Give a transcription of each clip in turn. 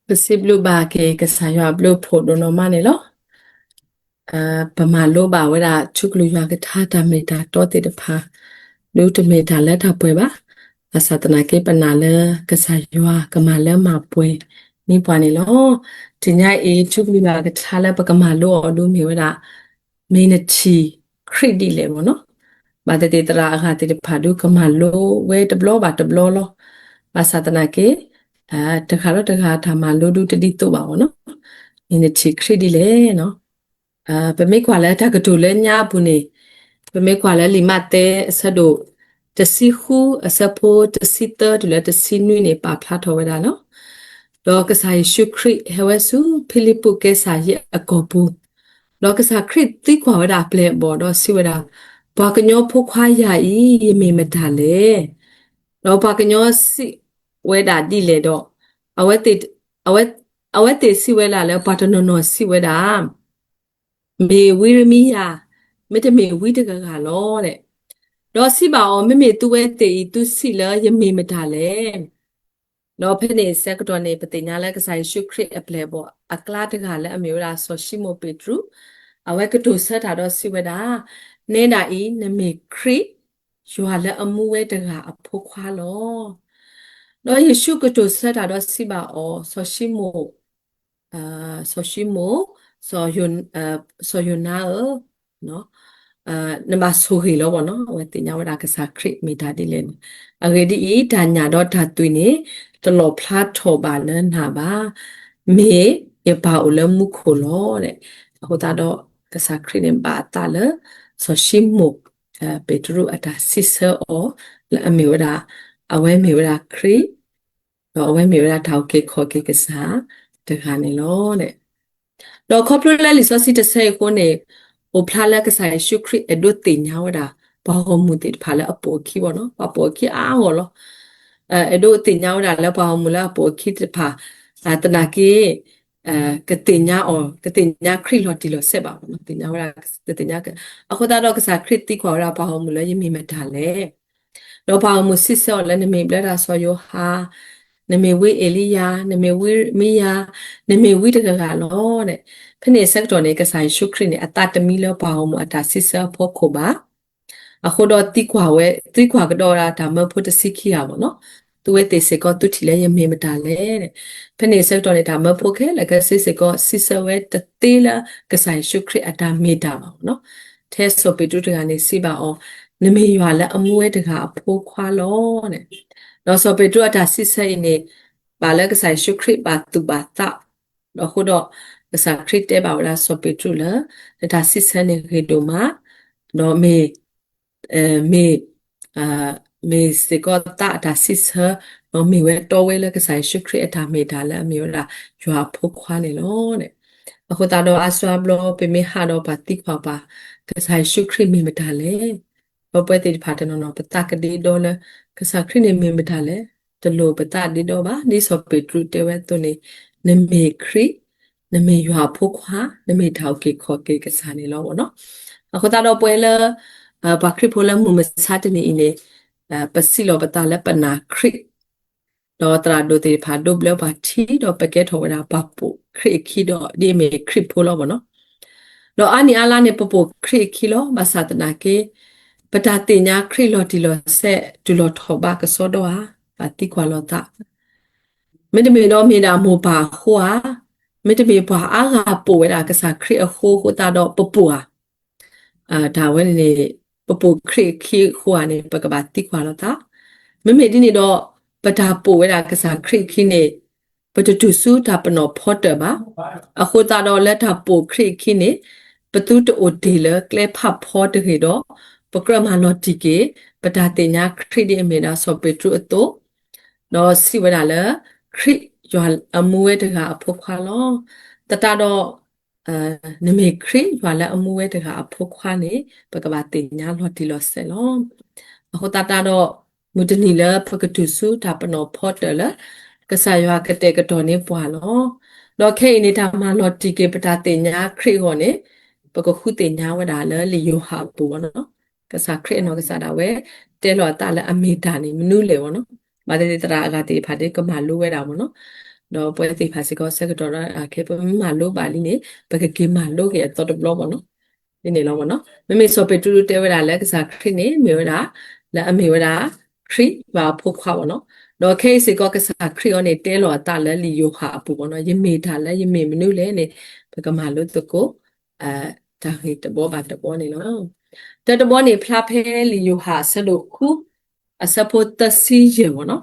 ပစံးဘျုးဘၣ်က့ၤကစၢ်ယွၤအဘျုးအဖှိၣ်ဒိၣ်နီၢ်မးန့ၣ်လီၤ. ပမၤလိဘၣ်ဝဲဒၣ်ထူကလုၢ်ယွၤကထါတၢ်မ့ၢ်တၢ်တီသ့ၣ်တဖၣ်, ဒုးတမ့ၢ်တၢ်လၢတၢ်ပှဲၤဘၣ်. ဘၣ်ဆၣ်သနာ်က့ ပနာ်လၢကစၢ်ယွၤကမၤလၢမၤပှဲၤန့ၢ်ပှၤန့ၣ်လီၤ. တနံၤအံၤ ထူကလုၢ်ယွၤကထါလၢပကမၤလိအီၤဒုးမ့ၢ်ဝဲဒၣ် မ့ၢ်နထံၣ်ခရံာ်ဒ်လဲၣ်မ့ၢ်နီၤ. ဘၣ်သ့ၣ်သ့ၣ်သရၣ်အဂၤသ့ၣ်တဖၣ်ဒုးကမၤလိဝဲတဘျီဘၣ်တဘျီလီၤ. ဘၣ်ဆၣ်သနာ်က့ တဂၤဒီးတဂၤတၢ်မၤလိဒုးတဒ်သိးဘၣ်မ့ၢ်နီၤ. မ့ၢ်နထံၣ်ခရံာ်ဒ်လဲၣ်နီၤ. ပမ့ၢ်ကွၢ်လၢတၢ်ကတိၤလၢညါအပူၤန့ၣ်, ပမ့ၢ်ကွၢ်လၢလံာ်မးသဲအဆၢဒိၣ် တဆံဃုအဆၢဖိတဆံသၢတုၤလၢတဆံနွံန့ၣ် ပာ်ဖျါထီၣ်ဝဲဒၣ်လီၤ. ဒီးကစၢ်ယ့ၣ်ၡူးခရံာ်ဟဲဝဲဆူဖံလံးပူးကဲစၢ်ယ့းအကီၢ်ပူၤ, ဒီးကစၢ်ခရံာ်သံကွၢ်ဝဲဒၣ်အပျဲၢ်အဘီၣ်ဒီးစံးဝဲဒၣ်, ပှၤကညီဖိခွါယၤအံၤ ယမ့ၢ်မတၤလဲၣ်. ဒီးပှၤကညီစံးဝဲဒၣ်ဒ်လဲၣ်ဒီး, အဝဲ, အဝဲ, အဝဲသ့ၣ်စံးဝဲဒၣ်လၢ ပှၤတနီၤနီၤစံးဝဲဒၣ် မ့ၢ်ဝံရမံယၤ, မ့တမ့ၢ်ဝံတဂၤဂၤလီၤ. ဒီးစံးဘၣ်အီၤ, မ့မ့ၢ်သုဝဲသ့ၣ်အံၤ သုစံးလၢယမ့ၢ်မတၤလဲၣ်. ဒီးဖဲန့ၣ်ဆၢကတီၢ်န့ၣ် ပသ့ၣ်ညါလၢကစၢ်ယ့ၣ်ၡူးခရံာ်အပျဲၢ်အဘီၣ်အကျါတဂၤလၢအမ့ၢ်ဝဲဒၣ်စီၤၡံမိၣ်ပ့းတရူး, အဝဲကတိၤဆၢတၢ်ဒီးစံးဝဲဒၣ်, နဲဒၣ်အံၤ နမ့ၢ်ခရံာ်, ယွၤလၢအမူဝဲတဂၤအဖိခွါလီၤ. ဒီးယ့ၣ်ၡူးကတိၤဆၢတၢ်ဒီးစံးဘၣ်အီၤ, စီၤၡံမိၣ် စီၤၡံမိၣ်, စီၤယိၤနါဧၢ, နဘၣ်ဆိၣ်ဂ့ၤလီၤဘၣ်နီၤ. အဝဲသ့ၣ်ညါဝဲဒၣ်ကစၢ်ခရံာ်မ့ၢ်တၢ်ဒ်လဲၣ်န့ၣ်, အဂ့ၢ်ဒ်အံၤ, တၢ်ညၣ်ဒီးတၢ်သွံၣ်န့ၣ် တလီၣ်ဖျါထီၣ်ဘၣ်လၢနၤဘၣ်. မ့ၢ်ယပၢ်အိၣ်လၢမူခိၣ်လီၤ. အဃိသတးဒီး ကစၢ်ခရံာ်န့ၣ်ဘၣ်အသးလၢ စီၤၡံမိၣ် ပ့းတရူးအတၢ်စံးဆၢအီၤ လၢအမ့ၢ်ဝဲဒၣ်, အဝဲမ့ၢ်ဝဲဒၣ်ခရံာ် ဒီးအဝဲမ့ၢ်ဝဲဒၣ်တၢ်အုၣ်က့ၤခီၣ်က့ၤကစၢ်တဂၤန့ၣ်လီၤ. ဒီးခီဖျိလၢလံာ်စီဆှံတဆၢအံၤအဃိန့ၣ်, အိၣ်ဖျါလၢကစၢ်ယ့ၣ်ၡူးခရံာ်အဲၣ်ဒိးသ့ၣ်ညါဝဲဒၣ် ပှၤဂီၢ်မုၢ်သ့ၣ်တဖၣ်လၢအပိာ်အခံဘၣ်နီၤ, ပှၤပိာ်အခံအါဂီၢ်လီၤ. အဲၣ်ဒိးသ့ၣ်ညါဝဲဒၣ်လၢပှၤဂီၢ်မုၢ်လၢအပိာ်အခံသ့ၣ်တဖၣ် သနာ်က့ ကသ့ၣ်ညါအီၤ, ကသ့ၣ်ညါခရံာ်လီၤတံၢ်လီၤဆဲးဘၣ်, သ့ၣ်ညါဝဲဒၣ်, ကသ့ၣ်ညါ, အဃိသတးဒီးကစၢ်ခရံာ်သံကွၢ်ဝဲဒၣ်ပှၤဂီၢ်မုၢ်လၢယမ့ၢ်မတၤလဲၣ်. ဒီးပှၤဂီၢ်မုၢ်စံးဆၢအီၤလၢ နမ့ၢ်ဘျၢတၢ်စီၤယိၤဟၣ်, နမ့ၢ်ဝံအ့လံယၤ, နမ့ၢ်ဝံမံယၤ, နမ့ၢ်ဝံတဂၤဂၤလီၤ. ဖဲန့ၣ်အဆၢကတီၢ်န့ၣ် ကစၢ်ယ့ၣ်ၡူးခရံာ်န့ၣ် အသးတမံလၢပှၤဂီၢ်မုၢ်အတၢ်စံးဆၢအဖီခိၣ်ဘၣ်. အဃိဒီးသံကွၢ်ဝဲ, သံကွၢ်ကဒီးဝဲဒၣ်တၢ်မၢဖိတဆံခံဂၤဘၣ်နီၤ, သုဝဲသ့ၣ်စ့ၢ်ကီးသုထံၣ်လၢယမ့ၢ်မတၤလဲၣ်. ဖဲန့ၣ်အဆၢကတီၢ်န့ၣ် တၢ်မၢဖိခဲလၢာ်ခဲဆ့စ့ၢ်ကီး စံးဆၢဝဲတသ့လၢကစၢ်ယ့ၣ်ၡူးခရံာ်အတၢ်မ့ၢ်တၢ်ဘၣ်နီၤ. ထဲစီၤပ့းတရူးတဂၤန့ၣ်စံးဘၣ်အီၤ, နမ့ၢ်ယွၤလၢအမူဝဲတဂၤအဖိခွါလီၤ. ဒီးစီၤပ့းတရူးအတၢ်စံးဆၢအံၤန့ၣ် ဘၣ်လၢကစၢ်ယ့ၣ်ၡူးခရံာ်ဘၣ်သူၣ်ဘၣ်သး, ဒီးအဃိဒီး ကစၢ်ခရံာ်တဲဘၣ်ဝဲဒၣ်စီၤပ့းတရူးလၢ နတၢ်စံးဆၢန့ၣ်ဂ့ၤဒိၣ်မး, ဒီးမ့ၢ် မ့ၢ်, မ့ၢ်စ့ၢ်ကီးသးအတၢ်စံးဆၢ, ဒီးမ့ၢ်ဝဲတီဝဲလၢကစၢ်ယ့ၣ်ၡူးခရံာ်အတၢ်မ့ၢ်တၢ်လၢအမ့ၢ်ဝဲဒၣ်ယွၤအဖိခွါန့ၣ်လီၤ. အဃိသတးဒီးအါစုအါဘျီ ပမ့ၢ်ဟးဒီးပှၤသံကွၢ်ပှၤ, ကစၢ်ယ့ၣ်ၡူးခရံာ်မ့ၢ်မတၤလဲၣ်. ဒီးပဝဲသ့ၣ်တဖၣ်တနီၤနီၤ ပသးကဒ့ဒီလၢ ကစၢ်ခရံာ်န့ၣ်မ့ၢ်မတၤလဲၣ်, တလိၣ်ပသးဒ့ဒီဘၣ်. ဒ်စီၤပ့းတရူးတဲဝဲအသိးန့ၣ်, နမ့ၢ်ခရံာ်, နမ့ၢ်ယွၤအဖိခွါ, နမ့ၢ်တၢ်အုၣ်က့ၤခီၣ်က့ၤကစၢ်န့ၣ်လီၤနီၤ. အဃိသတးဒီးပဝဲလၢ ပှၤခရံာ်ဖိလၢမုၢ်မဆါတနံၤအံၤန့ၣ်, ပစံးလီၤပသးလၢပနာ်ခရံာ်, ဒီးသရၣ်ဒိၣ်သ့ၣ်တဖၣ်ဒိးဘျၢပှၤထံ ဒီးပကဲထီၣ်ဝဲဒၣ်ပှၤပိာ်ခရံာ်အခံဒီး ဒ်အမ့ၢ်ခရံာ်ဖိလီၤနီၤ. ဒီးအါနံၣ်အါလါန့ၣ် ပပိာ်ခရံာ်အခံလီၤ. ဘၣ်ဆၣ်သနာ်က့ ပတၢ်သ့ၣ်ညါခရံာ်လီၤတံၢ်လီၤဆဲး တုၤလီၤထီၣ်ဘးကစီဒီဧါ, ပသံကွၢ်လီၤသး မ့တမ့ၢ်ဒီးမ့ၢ်ဒၣ်မိၢ်ပၢ်အဃိဧါ, မ့တမ့ၢ်ပှၤအါဂၤပိာ်ဝဲဒၣ်ကစၢ်ခရံာ်အဃိ အဃိသတးဒီးပပိာ်ဧါ. တၢ်ဝဲန့ၣ်န့ၣ် ပပိာ်ခရံာ်အခံအဃိဧါန့ၣ် ပကဘၣ်သံကွၢ်လီၤသး. မ့မ့ၢ်ဒ်န့ၣ်ဒီး ပတၢ်ပိာ်ဝဲဒၣ်ကစၢ်ခရံာ်အခံန့ၣ် ပတတုၤဆူတၢ်ပနီၣ်ဖီတၢၣ်ဘၣ်. အဃိသတးဒီးလၢတၢ်ပိာ်ခရံာ်အခံန့ၣ် ပသုတအိၣ်တ့ၢ်လၢကျဲဖးဖီတဂ့ၤဒီး ပကြၢးမၤလီၤတံၢ်က့ၤ ပတၢ်သ့ၣ်ညါခရံာ်ဒ်အမ့ၢ်ဒၣ်စီၤပ့းတရူးအသိး ဒီးစံးဝဲဒၣ်လၢ ခရံာ်ယွၤအမူဝဲတဂၤအဖိခွါလီၤ. သတးဒီး နမ့ၢ်ခရံာ်ယွၤလၢအမူဝဲတဂၤအဖိခွါန့ၣ် ပကဘၣ်သ့ၣ်ညါလီၤတံၢ်လီၤဆဲးလီၤ. အဃိသတးဒီး မုၢ်တနံၤလၢပကတုၤဆူတၢ်ပနီၣ်ဖီတၢၣ်လၢ ကစၢ်ယွၤကတဲာ်ကတီၤန့ၢ်ပှၤလီၤ. ဒီးခဲအံၤန့ၣ် တၢ်မၤလီၤတံၢ်က့ၤပတၢ်သ့ၣ်ညါခရံာ်အဂီၢ်န့ၣ် ပကဃုသ့ၣ်ညါဝဲဒၣ်လၢလံာ်ယိၤဟၣ်အပူၤလီၤ. ကစၢ်ခရံာ်အနီၢ်ကစၢ်ဒၣ်ဝဲ တဲလီၤအသးလၢအမ့ၢ်တၢ်န့ၣ် မနုၤလဲၣ်လီၤ. ဘၣ်သ့ၣ်သရၣ်အဂၤသ့ၣ်တဖၣ်ဒ်ကမၤလိဝဲဒၣ်မ့ၢ်လီၤ. ဒီးပဝဲသ့ၣ်တဖၣ်စ့ၢ်ကီးဆၢကတီၢ်ဒီးခဲ ပမ့ၢ်မၤလိဘၣ်လံန့ၣ် ပကက့ၤမၤလိက့ၤအသီတဘျီဘၣ်နီၤ. ဒ်န့ၣ်လီၤဘၣ်နီၤ. မ့မ့ၢ်စီၤပ့းတရူးတဲဝဲဒၣ်လၢကစၢ်ခရံာ်န့ၣ် မ့ၢ်ဝဲဒၣ် လၢအမ့ၢ်ဝဲဒၣ် ခရံာ်ယွၤအဖိခွါဘၣ်နီၤ. ဒီးခဲအံၤစ့ၢ်ကီးကစၢ်ခရံာ်အံၤန့ၣ် တဲလီၤအသးလၢလံာ်ယိၤဟၣ်အပူၤဘၣ်နီၤ. ယမ့ၢ်တၢ်လၢယမ့ၢ်မနုၤလဲၣ်န့ၣ် ပကမၤလိသကိး တၢ်ဂ့ၢ်တဘီဘၣ်တဘီန့ၣ်လီၤ. တၢတဘီန့ၣ် ဖျါဖဲလံာ်ယိၤဟၣ်အဆၢဒိၣ်ဃု အဆၢဖိသၢဆံယဲၢ်ဘၣ်နီၤ.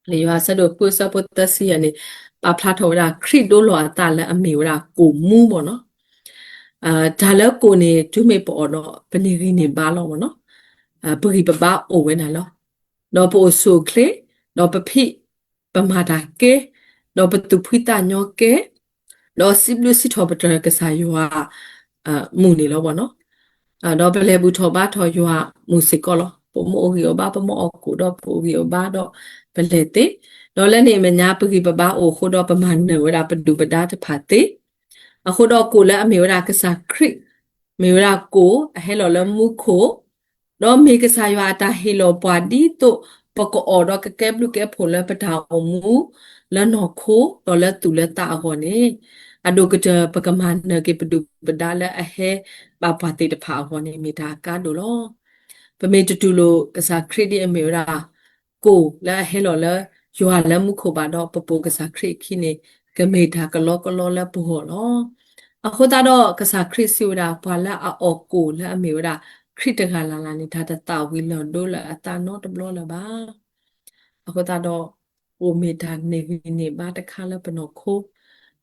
လံာ်ယိၤဟၣ်အဆၢဒိၣ်ဃုအဆၢဖိသၢဆံယဲၢ်န့ၣ် ပာ်ဖျါထီၣ်ဝဲဒၣ်ခရံာ်ဒိလီၤအသးလၢအမ့ၢ်ဝဲဒၣ်ကိၣ်မူဘၣ်နီၤ. တၢ်လၢကိၣ်န့ၣ် တုၤမ့ၢ်ပအီၣ်ဒီး ပန့ၢ်ဂံၢ်န့ၢ်ဘါလီၤဘၣ်နီၤ. ပဂံၢ်ပဘါအိၣ်ဝဲဒၣ်လီၤ. ဒီးပအိၣ်ဆူၣ်အိၣ်ချ့, ဒီးပဖံး, ပမၤတၢ်ကဲ, ဒီးပသူၣ်ဖှံသးညီကဲ, ဒီးစံးဘျုးစံးထီၣ်ပတြၢၤကစၢ်ယွၤ မုၢ်န့ၣ်လီၤဘၣ်နီၤ. ဒီးပလဲၤဘူၣ်ထီၣ်ဘါထီၣ်ယွၤမုၢ်စ့ၢ်ကီးလီၤ. ပမ့ၢ်အိၣ်ဂံၢ်အိၣ်ဘါ ပမ့ၢ်အီၣ်ကိၣ်ဒီးပအိၣ်ဂံၢ်အိၣ်ဘါဒီး ပလဲၤသ့, ဒီးလၢန့ၣ်အမဲာ်ညါ ပဂံၢ်ပဘါအိၣ်အဃိဒီး ပမၤနၢၤဝဲဒၣ်ပဒုၣ်ပဒါတဖၣ်သ့ အဃိဒီးကိၣ်လၢအမ့ၢ်ဝဲဒၣ်ကစၢ်ခရံာ်, မ့ၢ်ဝဲဒၣ်ကိၣ်အဟဲလီၤလၢမူခိၣ်, ဒီးမ့ၢ်ကစၢ်ယွၤအတၢ်ဟ့ၣ်လီၤပှၤဒ်သိး ပကအီၣ်ဒီးကကဲဘျုးကဲဖှိၣ်လၢပတၢ်အိၣ်မူ လၢနီၢ်ခိ ဒီးလၢသူၣ်လၢသးအဂီၢ်န့ၣ်, အဒိၣ်ကတၢၢ်ပကမၤနၢၤက့ၤပဒုၣ်ပဒါလၢအဟဲဘၣ်ပှၤသ့ၣ်တဖၣ်အဂီၢ်န့ၣ် မ့ၢ်တၢ်အကါဒိၣ်လီၤ. ပမ့ၢ်တတူၢ်လိာ်ကစၢ်ခရံာ်ဒ်အမ့ၢ်ဝဲဒၣ် ကိၣ်လၢအဟဲလီၤလၢယွၤလၢမူခိၣ်ဘၣ်ဒီး ပပိာ်ကစၢ်ခရံာ်အခံန့ၣ် ကမ့ၢ်တၢ်ကလီကလီလၢပဂီၢ်လီၤ. အဃိသတးဒီးကစၢ်ခရံာ်စံးဝဲဒၣ် ပှၤလၢအအီၣ်ကိၣ်လၢအမ့ၢ်ဝဲဒၣ် ခရံာ်တဂၤလၢ်လၢ်န့ၣ် တၢ်တသၣ်ဝံၤလီၤဒိလၢအသးနီတဘျီလၢၤဘၣ်. အဃိသတးဒီး ကိၣ်မ့ၢ်တၢ်န့ၢ်ဂံၢ်န့ၢ်ဘါတခါလၢပနီၢ်ခိ,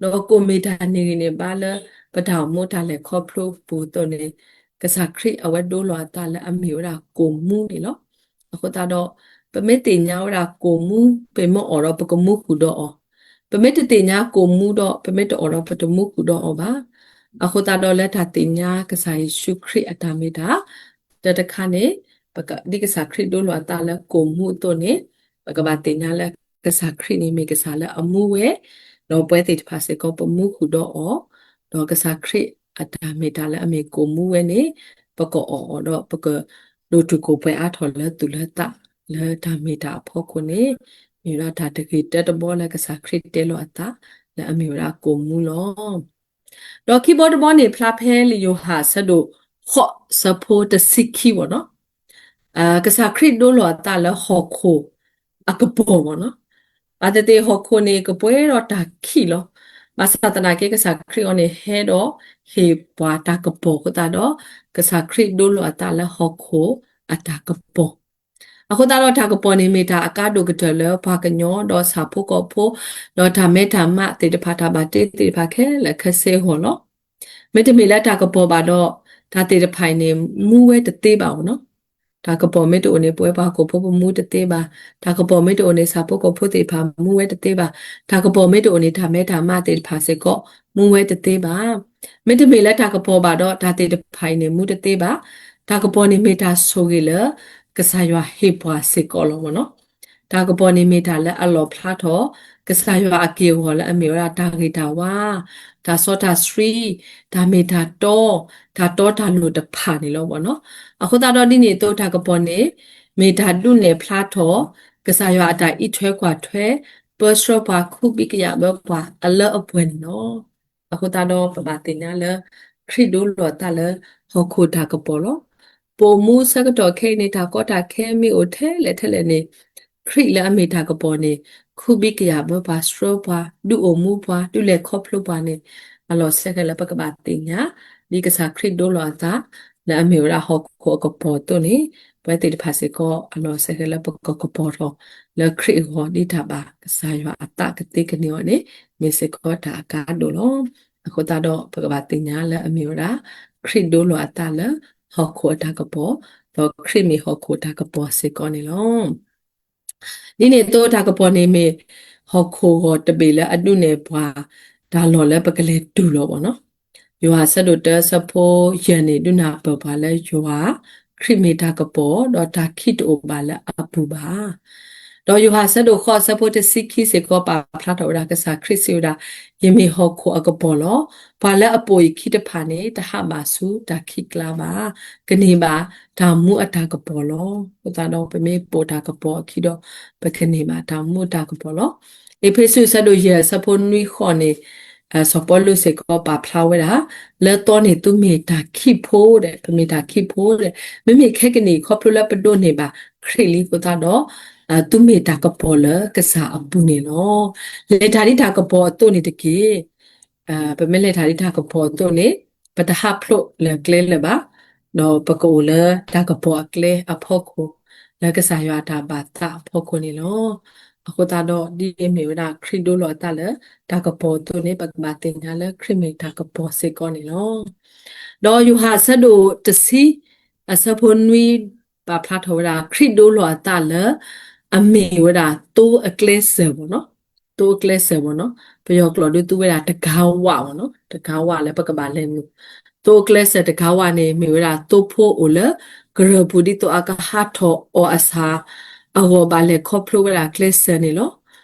ဒီးကိၣ်မ့ၢ်တၢ်န့ၢ်ဂံၢ်န့ၢ်ဘါလၢ ပတၢ်အိၣ်မူတၢ်လဲၤခီဖျိပူၤအသိးန့ၣ်, ကစၢ်ခရံာ်အဝဲဒိလီၤအသးလၢအမ့ၢ်ဝဲဒၣ်ကိၣ်မူန့ၣ်လီၤ. အဃိသတးဒီး ပမ့ၢ်သ့ၣ်ညါဝဲဒၣ်ကိၣ်မူ ပမ့ၢ်အီၣ်ဒီး ပကမူဃုာ်ဒီးအီၤ, ပမ့ၢ်တသ့ၣ်ညါကိၣ်မူဒီး ပမ့ၢ်တအီၣ်ဒီး ပတမူဃုာ်ဒီးအီၤဘၣ်. အဃိသတးဒီးလၢတၢ်သ့ၣ်ညါကစၢ်ယ့ၣ်ၡူးခရံာ်အတၢ်မ့ၢ်တၢ် တၢတခါန့ၣ် ဒ်ကစၢ်ခရံာ်ဒိလီၤအသးလၢကိၣ်မူအသိးန့ၣ်, ပကဘၣ်သ့ၣ်ညါလၢကစၢ်ခရံာ်န့ၣ်မ့ၢ်ကစၢ်လၢအမူဝဲ, ဒီးပဝဲသ့ၣ်တဖၣ်စ့ၢ်ကီးပမူဃုာ်ဒီးအီၤ, ဒီးကစၢ်ခရံာ်အတၢ်မ့ၢ်တၢ်လၢအမ့ၢ်ကိၣ်မူဝဲန့ၣ်, ပကအီၣ်အီၤဒီးပကဒိၣ်တုာ်ခိၣ်ပှဲၤအါထီၣ်လၢသူၣ်လၢသး လၢတၢ်မ့ၢ်တၢ်အဖီခိၣ်န့ၣ်, မ့ၢ်ဝဲဒၣ်တၢ်တဂ့ၤတၢတဘီလၢကစၢ်ခရံာ်တဲလီၤအသး လၢအမ့ၢ်ဝဲဒၣ်ကိၣ်မူလီၤ. ဒီးခံဘီတဘီန့ၣ် ဖျါဖဲလံာ်ယိၤဟၣ်အဆၢဒိၣ်ဃိး အဆၢဖိတဆံခံဘၣ်နီၤ, ကစၢ်ခရံာ်ဒိလီၤအသးလၢဟီၣ်ခိၣ်အကပီၤဘၣ်နီၤ. ဘၣ်သ့ၣ်သ့ၣ်ဟီၣ်ခိၣ်န့ၣ် ကပှဲၤဒီးတၢ်ခံးလီၤ. ဘၣ်ဆၣ်သနာ်က့ ကစၢ်ခရံာ်အံၤန့ၣ် ဟဲဒီးဟ့ၣ်ပှၤတၢ်ကပီၤအဃိသတးဒီး ကစၢ်ခရံာ်ဒိလီၤအသးလၢဟီၣ်ခိၣ်အတၢ်ကပီၤ အဃိသတးဒီးတၢ်ကပီၤန့ၣ်မ့ၢ်တၢ်အကါဒိၣ်ကတၢၢ်လၢပှၤကညီဒီးဆၣ်ဖိကီၢ်ဖိ ဒီးတၢ်မဲတၢ်မးသ့ၣ်တဖၣ် တၢ်ဘၣ်တ့သ့ၣ်တဖၣ်ခဲလၢာ်ခဲဆ့အဂီၢ်လီၤ. မ့တမ့ၢ်လၢတၢ်ကပီၤဘၣ်ဒီး တၢ်သ့ၣ်တဖၣ်အံၤန့ၣ် မူဝဲတသ့ဘၣ်အီၤနီၤ. တၢ်ကပီၤမ့ၢ်တအိၣ်န့ၣ် ပဝဲပှၤဟီၣ်ခိၣ်ဖိပမူတသ့ဘၣ်. တၢ်ကပီၤမ့ၢ်တအိၣ်န့ၣ် ဆၣ်ဖိကီၢ်ဖိသ့ၣ်တဖၣ်မူဝဲတသ့ဘၣ်. တၢ်ကပီၤမ့ၢ်တအိၣ်န့ၣ် တၢ်မဲတၢ်မးသ့ၣ်တဖၣ်စ့ၢ်ကီး မူဝဲတသ့ဘၣ်. မ့တမ့ၢ်လၢတၢ်ကပီၤဘၣ်ဒီး တၢ်သ့ၣ်တဖၣ်အံၤန့ၣ် မူတသ့ဘၣ်. တၢ်ကပီၤန့ၣ်မ့ၢ်တၢ်ဆိၣ်ဂ့ၤလၢ ကစၢ်ယွၤဟ့ၣ်ပှၤစ့ၢ်ကီးလီၤမ့ၢ်နီၤ. တၢ်ကပီၤန့ၣ်မ့ၢ်တၢ်လၢအလီၣ်ဖျါထီၣ် ကစၢ်ယွၤအက့ၢ်အဂီၤလၢအမ့ၢ်ဝဲဒၣ်တၢ်ဂ့ၤတၢ်ဝါ, တၢ်စီတၢ်ဆှံ, တၢ်မ့ၢ်တၢ်တီ, တၢ်တီတၢ်လိၤတဖၣ်န့ၣ်လီၤမ့ၢ်နီၤ. အဃိသတးဒီးဒ်န့ၣ်အသိးတၢ်ကပီၤန့ၣ် မ့ၢ်တၢ်ဒုးနဲၣ်ဖျါထီၣ် ကစၢ်ယွၤအတၢ်အံးထွဲကွၢ်ထွဲ ပၢဆှၢပှၤ ခူဘံကယာ်ဘၢပှၤအလၢအပှဲၤန့ၣ်လီၤ. အဃိသတးဒီးပဘၣ်သ့ၣ်ညါလၢ ခရံာ်ဒိလီၤသးလၢဟီၣ်ခိၣ်တၢ်ကပီၤလီၤ. ပအိၣ်မူဆၢကတီၢ်ခဲအံၤန့ၣ် တၢ်ကီတၢ်ခဲမ့ၢ်အိၣ်ထဲလဲၣ်ထဲလဲၣ်န့ၣ် ခရံာ်လၢအမ့ၢ်တၢ်ကပီၤန့ၣ် ခူဘံကယာ်ဘၢပှၤ ဆှၢပှၤ ဒုးအိၣ်မူပှၤ ဒုးလဲၤခီဖျိပှၤန့ၣ် အလီၢ်ဆၢက့ၤလၢပကဘၣ်သ့ၣ်ညါ ဒ်ကစၢ်ခရံာ်ဒိလီၤအသး လၢအမ့ၢ်ဝဲဒၣ်ဟီၣ်ခိၣ်အကပီၤအသိးန့ၣ် ပဝဲသ့ၣ်တဖၣ်စ့ၢ်ကီး အလီၢ်ဆၢက့ၤလၢပကကပီၤထီၣ် လၢခရံာ်အဂီၢ် ဒ်တၢ်ဘၣ်ကစၢ်ယွၤအသးကသ့ကန့ၢ်အီၤန့ၣ် မ့ၢ်စ့ၢ်ကီးတၢ်အကါဒိၣ်လီၤ. အဃိသတးဒီး ပကဘၣ်သ့ၣ်ညါလၢအမ့ၢ်ဝဲဒၣ် ခရံာ်ဒိလီၤအသးလၢဟီၣ်ခိၣ်အတၢ်ကပီၤ, ဒီးခရံာ်မ့ၢ်ဟီၣ်ခိၣ်တၢ်ကပီၤစ့ၢ်ကီးန့ၣ်လီၤ. ဒ်န့ၣ်အသိးတၢ်ကပီၤန့ၣ်မ့ၢ် ဟီၣ်ခိၣ်ဂီၤတဘ့ၣ်လၢအဒုးနဲၣ်ပှၤ တၢ်လီၢ်လၢပကလဲၤတုၤလီၤမ့ၢ်နီၤ. ယိၤဟၣ်အဆၢဒိၣ်တၢအဆၢဖိယဲၢ်န့ၣ် ဒုးနၢ်ပၢၢ်ပှၤလၢယွၤ ခရံာ်မ့ၢ်တၢ်ကပီၤ ဒီးတၢ်ခံးတအိၣ်ဘၣ်လၢအပူၤဘၣ်. ဒီးယိၤဟၣ်အဆၢဒိၣ်ဃိးအဆၢဖိတဆံခံစ့ၢ်ကီးပာ်ဖျါထီၣ်ဝဲဒၣ် ကစၢ်ခရံာ်စံးဝဲဒၣ်, ယမ့ၢ်ဟီၣ်ခိၣ်အကပီၤလီၤ. ပှၤလၢအပိာ်ယခံတဖၣ်န့ၣ် တဟးဘၣ်ဆူတၢ်ခံးကျါဘၣ်. ကန့ၢ်ဘၣ်တၢ်မူအတၢ်ကပီၤလီၤ. အဃိသတးဒီး ပမ့ၢ်ပိာ်တၢ်ကပီၤအခံဒီး ပကန့ၢ်ဘၣ်တၢ်မူအတၢ်ကပီၤလီၤ. အ့းဖ့းစူးအဆၢဒိၣ်ယဲၢ်အဆၢဖိနွံဃိးန့ၣ်, စီၤပီလူးစ့ၢ်ကီးပာ်ဖျါဝဲဒၣ်, လၢသီန့ၣ်သုမ့ၢ်တၢ်ခံဖှိၣ်ဒီး ပမ့ၢ်တၢ်ခံဖှိၣ်ဒီး, မ့မ့ၢ်ခဲကနံၣ်အံၤခီဖျိလၢပဒိးန့ၢ်ဘၣ်ခရံာ်လံအဃိသတးဒီး, သုမ့ၢ်တၢ်ကပီၤလၢကစၢ်အပူၤန့ၣ်လီၤ. လဲၤတၢ်ဒ်တၢ်ကပီၤအသိးန့ၣ်တက့ၢ်. ပမ့ၢ်လဲၤတၢ်ဒ်တၢ်ကပီၤအသိးန့ၣ်, ပတဟးဖျိးလၢကျဲလၢၤဘၣ်, ဒီးပကအိၣ်လၢတၢ်ကပီၤအကျဲအဖီခိၣ်, လၢကစၢ်ယွၤအတၢ်ဘၣ်သးအဖီခိၣ်န့ၣ်လီၤ. အဃိသတးဒီး ဒ်အမ့ၢ်ဝဲဒၣ်ခရံာ်ဒိလီၤအသးလၢတၢ်ကပီၤအသိးန့ၣ်, ပကဘၣ်သ့ၣ်ညါလၢခရံာ်မ့ၢ်တၢ်ကပီၤစ့ၢ်ကီးန့ၣ်လီၤ. ဒီးယိၤဟၣ်အဆၢဒိၣ်တဆံ အဆၢဖိနွံ ပာ်ဖျါထီၣ်ဝဲဒၣ် ခရံာ်ဒိလီၤအသးလၢ အမ့ၢ်ဝဲဒၣ်သိအကျဲစၢၤဘၣ်နီၤ, သိအကျဲစၢၤဘၣ်နီၤ, ပယီၤကျိာ်ဒုးသူဝဲဒၣ်တကၤဝၣ်ဘၣ်နီၤ, တကၤဝၣ်လၢပကဘၣ်လဲၤနုာ်, သိအကျဲစၢၤတကၤဝၣ်န့ၣ် မ့ၢ်ဝဲဒၣ်သိဖိအိၣ်လၢ ကရၢၢ်ပူၤဒ်သိးအကဟးထီၣ်အီၤအဆၣ် အဂီၢ်ဘၣ်လဲၤခီဖျိဝဲဒၣ်ကျဲစၢၤန့ၣ်လီၤ.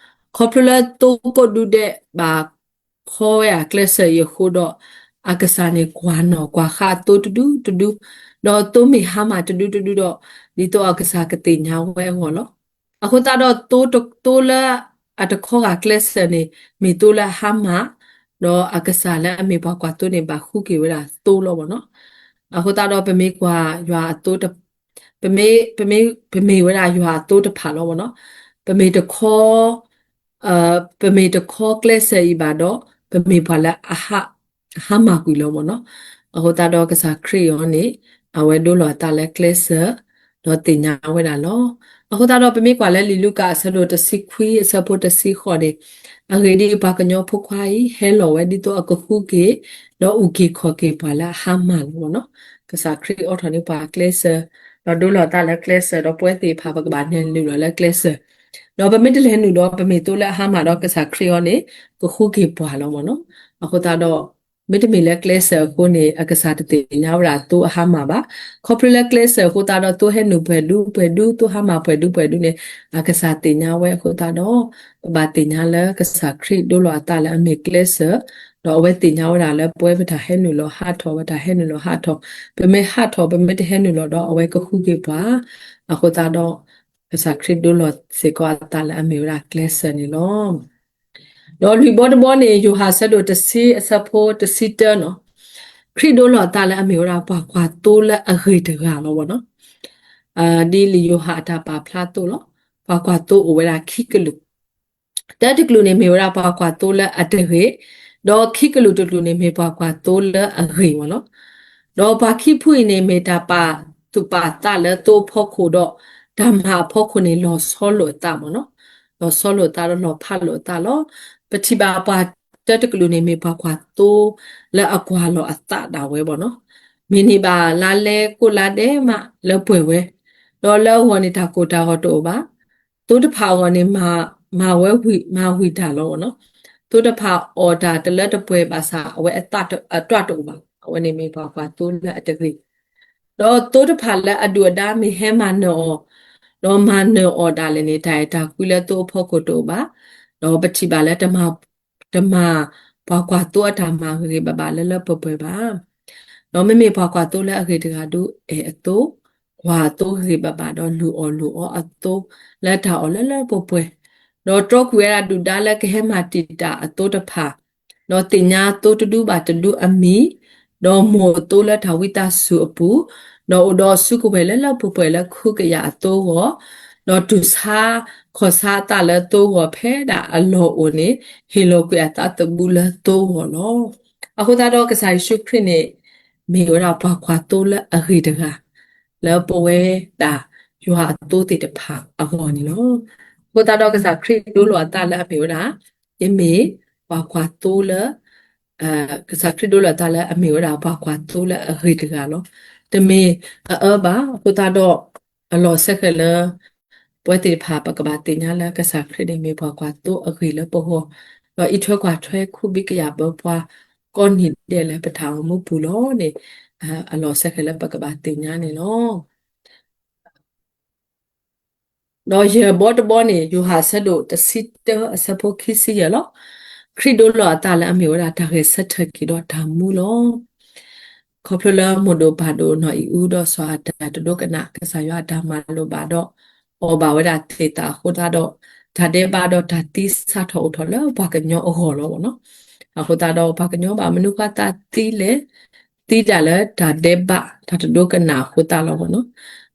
ခီဖျိလၢသိကိးဒူဒဲးဘၣ်ခီဝဲဒၣ်ကျဲစၢၤအံၤအဃိဒီး, အကစၢ်န့ၣ်ကွၢ်နီၣ်ကွၢ်ဃါအသိတဒူတဒူ, ဒီးသိမ့ၢ်ဟါမၢ်တဒူတဒူဒီး, ဒ်သိးအကစၢ်ကသ့ၣ်ညါဝဲအဂီၢ်လီၤ. အဃိသတးဒီး သိတသိလၢအတခီဂာ်ကျဲစၢၤန့ၣ် မ့ၢ်သိလၢအဟါမၢ်, ဒီးအကစၢ်လၢအမ့ၢ်ပှၤကွၢ်သိန့ၣ် ဘၣ်ဃုက့ၤဝဲဒၣ်သိလီၤဘၣ်နီၤ. အဃိသတးဒီး ပမ့ၢ်ကွၢ်ယွၤအသိတ ပမ့ၢ်, ပမ့ၢ်, ပမ့ၢ်ဝဲဒၣ်ယွၤအသိတဖၣ်လီၤဘၣ်နီၤ. ပမ့ၢ်တခီ, ပမ့ၢ်တခီကျဲစၢၤအံၤဘၣ်ဒီး, ပမ့ၢ်ပှၤလၢအဟါ, အဟါမၢ်ကွံာ်လီၤဘၣ်နီၤ. အဃိသတးဒီးကစၢ်ခရံာ်အံၤန့ၣ်, အဝဲဒိလီၤအသးလၢကျဲစၢၤ, ဒီးသ့ၣ်ညါဝဲဒၣ်လီၤ. အဃိသတးဒီး ပမ့ၢ်ကွၢ်လၢလံာ်လူၤကၣ်အဆၢဒိၣ်တဆံခွံအဆၢဖိတဆံဃိးန့ၣ်, အဂ့ၢ်ဒ်အံၤ, ပှၤကညီဖိခွါအံၤ ဟဲလီၤဝဲဒ်သိးအကဃုက့ၤ, ဒီးအုၣ်က့ၤခီၣ်က့ၤပှၤလၢအဟါမၢ်လီၤဘၣ်နီၤ. ကစၢ်ခရံာ်အိးထီၣ်န့ၢ်ပှၤကျဲစၢၤ, ဒီးဒိလီၤအသးလၢကျဲစၢၤ, ဒီးပဝဲသ့ၣ်တဖၣ်ပကဘၣ်လဲၤနုာ်လီၤလၢကျဲစၢၤ, ဒီးပမ့ၢ်တလဲၤနုာ်ဒီး ပမ့ၢ်သိလၢအဟါမၢ်ဒီး ကစၢ်ခရံာ်အံၤန့ၣ် ကဃုက့ၤပှၤလီၤဘၣ်နီၤ. အဃိသတးဒီး မ့တမ့ၢ်လၢကျဲစၢၤအဃိန့ၣ် အကစၢ်တသ့ၣ်ညါဝဲဒၣ်သိအဟါမၢ်ဘၣ်. ခီဖျိလၢကျဲစၢၤအဃိသတးဒီး သိဟဲနုာ်ပှဲၤဒူပှဲၤဒူ, သိဟါမၢ်ပှဲၤဒူပှဲၤဒူန့ၣ် အကစၢ်သ့ၣ်ညါဝဲအဃိသတးဒီး, ပဘၣ်သ့ၣ်ညါလၢကစၢ်ခရံာ်ဒိလီၤအသးလၢအမ့ၢ်ကျဲစၢၤ, ဒီးအဝဲသ့ၣ်ညါဝဲဒၣ်လၢပဝဲပတၢ်ဟဲနုာ်လီၤဟးထီၣ်, ပတၢ်ဟဲနုာ်လီၤဟးထီၣ်, ပမ့ၢ်ဟးထီၣ် ပမ့ၢ်တဟဲနုာ်လီၤဒီး အဝဲကဃုက့ၤပှၤ. အဃိသတးဒီး ကစၢ်ခရံာ်ဒိလီၤစ့ၢ်ကီးအသးလၢအမ့ၢ်ဝဲဒၣ်ကျဲစၢၤန့ၣ်လီၤ. ဒီးလွံၢ်ဘီတဘီန့ၣ် ယိၤဟၣ်အဆၢဒိၣ်တဆံအဆၢဖိတဆံတၢနီၤ, ခရံာ်ဒိလီၤအသးလၢအမ့ၢ်ဝဲဒၣ်ပှၤကွၢ်သိလၢအဂ့ၤတဂၤလီၤဘၣ်နီၤ. ဒ်လံာ်ယိၤဟၣ်အတၢ်ပာ်ဖျါအသိးလီၤ. ပှၤကွၢ်သိအိၣ်ဝဲဒၣ်ခံကလုာ်, တၢတကလုာ်န့ၣ်မ့ၢ်ဝဲဒၣ်ပှၤကွၢ်သိလၢအတဂ့ၤ, ဒီးခံကလုာ်တကလုာ်န့ၣ်မ့ၢ်ပှၤကွၢ်သိလၢအဂ့ၤမ့ၢ်နီၤ. ဒီးပှၤခံဖုအံၤန့ၣ် မ့ၢ်တၢ်ပာ်သူၣ်ပာ်သးလၢသိအဖီခိၣ်ဒီး, တၢ်မၤအဖီခိၣ်န့ၣ် လီၤဆီလိာ်အသးမ့ၢ်နီၤ, လီၤဆီလိာ်အသးဒီးလီၤဖးလိာ်အသးလီၤ. ပထံၣ်ဘၣ်ပှၤတၢတကလုာ်န့ၣ် မ့ၢ်ပှၤကွၢ်သိလၢအကွၢ်လီၤအသးဒၣ်ဝဲမ့ၢ်နီၤ, မ့ၢ်န့ၢ်ဘၣ်လါလဲကိးလါဒဲးမးလၢပှဲၤဝဲ, ဒီးလၢအဂီၢ်န့ၣ် တၢ်ကိၢ်တၢ်ဂီၤတအိၣ်ဘၣ်. သိတဖၣ်အဂီၢ်န့ၣ် မၤဝဲဝံၣ်မၤဝံၣ်တၢ်လီၤမ့ၢ်နီၤ. သိတဖၣ်အီၣ်တၢ်တလၢတပှဲၤဘၣ်ဆၣ် အဝဲအသးတတွၢ်တအိၣ်ဘၣ်. အဝဲန့ၣ်မ့ၢ်ပှၤကွၢ်သိလၢအတဂ့ၤ, ဒီးသိတဖၣ်လၢအဒုၣ်အဒါမ့ၢ်ဟဲမၤနၢၤအီၤ, ဒီးမၤနၢၤအီၤဒၣ်လဲာ်န့ၣ် တၢ်အဲၣ်တၢ်ကွံလၢသိအဖီခိၣ်တအိၣ်ဘၣ်. ဒီးပထံၣ်ဘၣ်လၢ တမၤပှၤကွၢ်သိအတၢ်မၤဂ့ၤဂ့ၤဘၣ်ဘၣ်လၢလၢပှဲၤပှဲၤဘၣ်. ဒီးမ့မ့ၢ်ပှၤကွၢ်သိလၢအဂ့ၤတဂၤဒုးအဲၣ်အသိ, ကွၢ်အသိဂ့ၤဂ့ၤဘၣ်ဘၣ်ဒီး လုၢ်အီၣ်လုၢ်အီအသိလၢတၢ်အီၣ်လၢလၢပှဲၤပှဲၤ, ဒီးတြီကွံာ်ဝဲဒၣ်ဒုၣ်ဒါလၢကဟဲမၤတံာ်တာ်အသိတဖၣ်, ဒီးသ့ၣ်ညါသိတဒူဘၣ်တဒူအမံၤ, ဒီးမိၢ်အသိလၢတၢ်ဝံသးစူၤအပူၤ, ဒီးအိၣ်ဒီးစုကဝဲၤလၢလၢပှဲၤပှဲၤလၢခုကယၤအသိအဂီၢ်, ဒီးတူၢ်ဆါခီၣ်ဆါအသးလၢသိအဂီၢ်ဖဲဒၣ်အလီၢ်အိၣ်န့ၣ် ဟ့ၣ်လီၤကွံာ်အသးသမူလၢသိအဂီၢ်လီၤ. အဃိသတးဒီးကစၢ်ယ့ၣ်ၡူးခရံာ်န့ၣ် မ့ၢ်ဝဲဒၣ်ပှၤကွၢ်သိလၢအဂ့ၤတဂၤ လၢပဝဲဒၣ်ယွၤအသိသ့ၣ်တဖၣ်အဂီၢ်န့ၣ်လီၤ. အဃိသတးဒီးကစၢ်ခရံာ်ဒိလီၤအသးလၢအမ့ၢ်ဝဲဒၣ်, ယမ့ၢ်ပှၤကွၢ်သိလၢ ကစၢ်ခရံာ်ဒိလီၤအသးလၢအမ့ၢ်ဝဲဒၣ်ပှၤကွၢ်သိလၢအဂ့ၤတဂၤလီၤ. တမ့ၢ်အအၢဘၣ်. အဃိသတးဒီး အလီၢ်စဲဃဲၤလၢ ပဝဲသ့ၣ်တဖၣ် ပကဘၣ်သ့ၣ်ညါလၢကစၢ်ခရံာ်န့ၣ် မ့ၢ်ပှၤကွၢ်သိအဂ့ၤလၢပဂီၢ်, ဒီးအံးထွဲကွၢ်ထွဲခူဘံကယာ်ဘၢပှၤ ကိးနံၤဒဲးလၢပတၢ်အိၣ်မူပူၤလီၤန့ၣ်, အလီၢ်စဲဃဲၤလၢပကဘၣ်သ့ၣ်ညါန့ၣ်လီၤ. ဒီးယဲၢ်ဘီတဘီန့ၣ် ယိၤဟၣ်အဆၢဒိၣ်တဆံတၢအဆၢဖိခံဆံယဲၢ်လီၤ. ခရံာ်ဒိလီၤအသးလၢအမ့ၢ်ဝဲဒၣ်တၢ်ဂဲၤဆၢထၢၣ်က့ၤဒီးတၢ်မူလီၤ. ခီဖျိလၢမိၢ်ဒိၣ်ပၢ်ဒိၣ်နီၢ်အံၣ်အူဒီးစီၤအၤဒၣ်တဒိကနၣ်ကစၢ်ယွၤအတၢ်မၤလိာ်ဘၣ်ဒီး အီၣ်ဘၣ်ဝဲဒၣ်သ့ၣ်သၣ်အဃိသတးဒီး တၢ်ဒဲးဘးဒီးတၢ်သံစးထီၣ်အိၣ်ထီၣ်လၢပှၤကညီအဂီၢ်လီၤမ့ၢ်နီၤ. အဃိသတးဒီးပှၤကညီဘၣ်မနုၤဃိသးသံလဲၣ်, သံဒၣ်လၢတၢ်ဒဲးဘး တၢ်တဒိကနၣ်အဃိသတးလီၤမ့ၢ်နီၤ.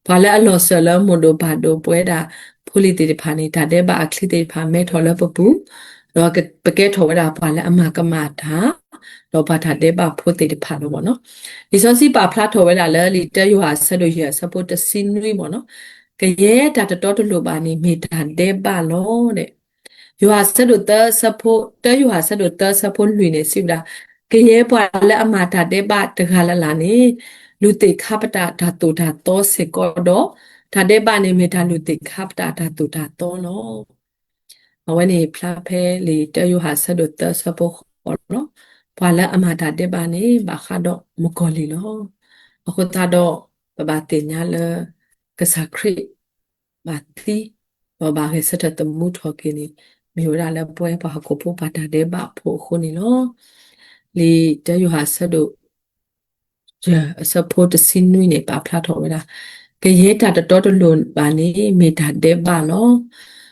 ပှၤလၢအလီၤစၢၤလၢမိၢ်ဒိၣ်ပၢ်ဒိၣ်ပဝဲဒၣ်ဖိလံၤသ့ၣ်တဖၣ်န့ၣ် တၢ်ဒဲးဘးအချံသ့ၣ်တဖၣ်မဲထီၣ်လၢပပူၤ, ဒီးပကဲထီၣ်ဝဲဒၣ်ပှၤလၢအမၤကမၣ်တၢ်, ဒီးပှၤတၢ်ဒဲးဘးဖိသ့ၣ်တဖၣ်လီၤမ့ၢ်နီၤ. လံာ်စီဆှံပာ်ဖျါထီၣ်ဝဲဒၣ်လၢလံာ်တၢယိၤဟၣ်အဆၢဒိၣ်ယဲၢ်အဆၢဖိတဆံနွံမ့ၢ်နီၤ, ကယဲၢ်တၢ်တတီတလိၤဘၣ်န့ၣ် မ့ၢ်တၢ်ဒဲးဘးလီၤ. ယိၤဟၣ်အဆၢဒိၣ်သၢအဆၢဖိ, တၢယိၤဟၣ်အဆၢဒိၣ်သၢအဆၢဖိလွံၢ်န့ၣ် စံးဝဲဒၣ်, ကယဲၢ်ပှၤလၢအမၤတၢ်ဒဲးဘးတဂၤလၢ်လၢ်န့ၣ် လူၤသ့ၣ်ခါပတာ်တၢ်သိၣ်တၢ်သီစ့ၢ်ကီးဒီး, တၢ်ဒဲးဘးန့ၣ်မ့ၢ်တၢ်လူၤသ့ၣ်ခါပတာ်တၢ်သိၣ်တၢ်သီလီၤ. အဝဲန့ၣ်ဖျါဖဲလံာ်တၢယိၤဟၣ်အဆၢဒိၣ်သၢအဆၢဖိဃိးလီၤ. ပှၤလၢအမၤတၢ်ဒဲးဘးန့ၣ် ဘၣ်ဃးဒီးမုၣ်ကီၤလံၢ်လီၤ. အဃိသတးဒီး ပဘၣ်သ့ၣ်ညါလၢ ကစၢ်ခရံာ် ဘၣ်သံ, ဒီးဘၣ်ဂဲၤဆၢထၢၣ်သမူထီၣ်က့ၤန့ၣ် မ့ၢ်ဝဲဒၣ်လၢပဝဲပှၤဟီၣ်ခိၣ်ဖိပှၤတၢ်ဒဲးဘးဖိအဃိန့ၣ်လီၤ. လံာ်တၢယိၤဟၣ်အဆၢဒိၣ် ယဲၢ်အဆၢဖိတဆံနွံန့ၣ် ပာ်ဖျါထီၣ်ဝဲဒၣ်, ကယဲၢ်တၢ်တတီတလိၤဘၣ်န့ၣ် မ့ၢ်တၢ်ဒဲးဘးလီၤ.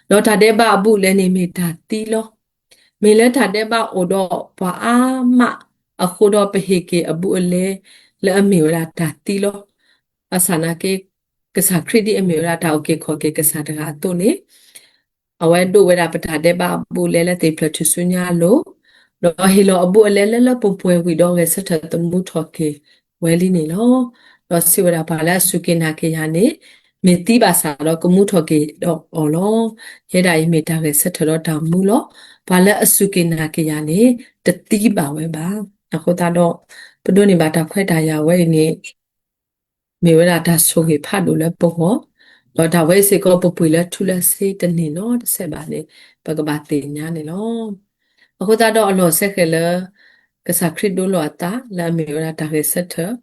ဒီးတၢ်ဒဲးဘးအဘူးအလဲန့ၣ်မ့ၢ်တၢ်သံလီၤ. မ့ၢ်လၢတၢ်ဒဲးဘးအိၣ်ဒီးပှၤအါမးအဃိဒီး ပဟ့ၣ်က့ၤအဘူးအလဲလၢအမ့ၢ်ဝဲဒၣ်တၢ်သံလီၤ. ဘၣ်ဆၣ်နာ်က့ ကစၢ်ခရံာ်ဒ်အမ့ၢ်ဝဲဒၣ်တၢ်အုၣ်က့ၤခီၣ်က့ၤကစၢ်တဂၤအသိးန့ၣ် အဝဲဒိးဝဲဒၣ်ပတၢ်ဒဲးဘးအဘူးအလဲလၢသ့ၣ်ဖျၢၣ်ထူၣ်စုညါအလိၤ, ဒီးဟ့ၣ်လီၤအဘူးအလဲလၢလၢပှဲၤပှဲၤဝံၤဒီးဂဲၤဆၢထၢၣ်သမူထီၣ်က့ၤဝဲလံန့ၣ်လီၤ. ဒီးစံးဝဲဒၣ်ပှၤလၢအစူၢ်က့ၤနာ်က့ၤယၤန့ၣ် မ့ၢ်သံဘၣ်ဆၣ်ဒီးကမူထီၣ်က့ၤဒီးအီၤလီၤ. ယဲဒၣ်အံၤမ့ၢ်တၢ်ဂဲၤဆၢထၢၣ်ဒီးတၢ်မူလီၤ. ပှၤလၢအစူၢ်က့ၤနာ်က့ၤယၤန့ၣ် တသံဘၣ်ဝဲဘၣ်. အဃိသတးဒီး ပဒိးန့ၢ်ဘၣ်တၢ်ခွဲးတၢ်ယာ်ဝဲအံၤန့ၣ် မ့ၢ်ဝဲဒၣ်တၢ်ဆိၣ်ဂ့ၤဖးဒိၣ်လၢပဂီၢ်, ဒီးတၢ်ဝဲစ့ၢ်ကီး ပပှ့ၤလၢထူလၢစ့တန့ၢ်နီတစဲးဘၣ်န့ၣ် ပကဘၣ်သ့ၣ်ညါန့ၣ်လီၤ. အဃိသတးဒီးအလီၢ်စဲဃဲၤလၢ ကစၢ်ခရံာ်ဒိလီၤအသးလၢအမ့ၢ်ဝဲဒၣ်တၢ်ဂဲၤဆၢထၢၣ်,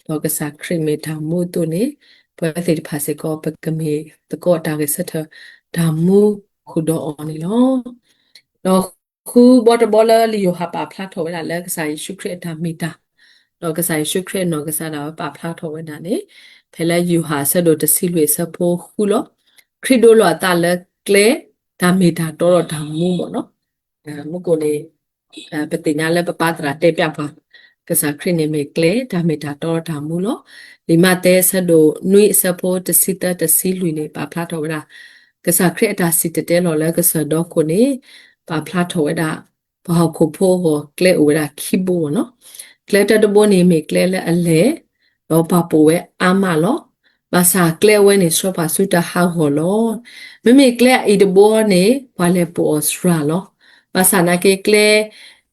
ဒီးကစၢ်ခရံာ်မ့ၢ်တၢ်မူအသိးန့ၣ် ပဝဲသ့ၣ်တဖၣ်စ့ၢ်ကီး ပကမ့ၢ်သကိးတၢ်ဂဲၤဆၢထၢၣ် တၢ်မူဃုာ်ဒီးအီၤန့ၣ်လီၤ. ဒီးဃုဘီတဘီလၢလံာ်ယိၤဟၣ်ပာ်ဖျါထီၣ်ဝဲဒၣ်လၢကစၢ်ယ့ၣ်ၡူးခရံာ်အတၢ်မ့ၢ်တၢ်, ဒီးကစၢ်ယ့ၣ်ၡူးခရံာ်အနီၢ်ကစၢ်ဒၣ်ဝဲပာ်ဖျါထီၣ်ဝဲဒၣ်န့ၣ် ဖဲလၢယိၤဟၣ်အဆၢဒိၣ်တဆံလွံၢ်အဆၢဖိဃုလီၤ. ခရံာ်ဒိလီၤအသးလၢကျဲ တၢ်မ့ၢ်တၢ်တီဒီးတၢ်မူမ့ၢ်နီၤ. မုၢ်ကိၣ်န့ၣ် ပသ့ၣ်ညါလၢပပၢ်သရၣ်တဲပျးပှၤ ကစၢ်ခရံာ်န့ၣ်မ့ၢ်ကျဲ တၢ်မ့ၢ်တၢ်တီဒီးတၢ်မူလီၤ. လံာ်မးသဲအဆၢဒိၣ်နွံအဆၢဖိတဆံသၢတဆံလွံၢ်န့ၣ် ပာ်ဖျါထီၣ်ဝဲဒၣ် ကစၢ်ခရံာ်အတၢ်စံၣ်တဲၤတဲလီၤလၢကစၢၢ်ဒီခိၣ်န့ၣ် ပာ်ဖျါထီၣ်ဝဲဒၣ် ပှၤဟီၣ်ခိၣ်ဖိအဂီၢ်ကျဲအိၣ်ဝဲဒၣ်ခံဘိနီၤ. ကျဲတၢတဘိန့ၣ်မ့ၢ်ကျဲလၢအလဲၢ်, ဒီးပှၤပိာ်ဝဲအါမးလီၤ. ဘၣ်ဆၣ်ကျဲအဝဲန့ၣ် ဆှၢပှၤဆူတၢ်ဟးဂီၤလီၤ. မ့မ့ၢ်ကျဲအအံၤတဘိန့ၣ် ပှၤလဲၤပိာ်အီၤစှၤလီၤ. ဘၣ်ဆၣ်နာ်က့ကျဲ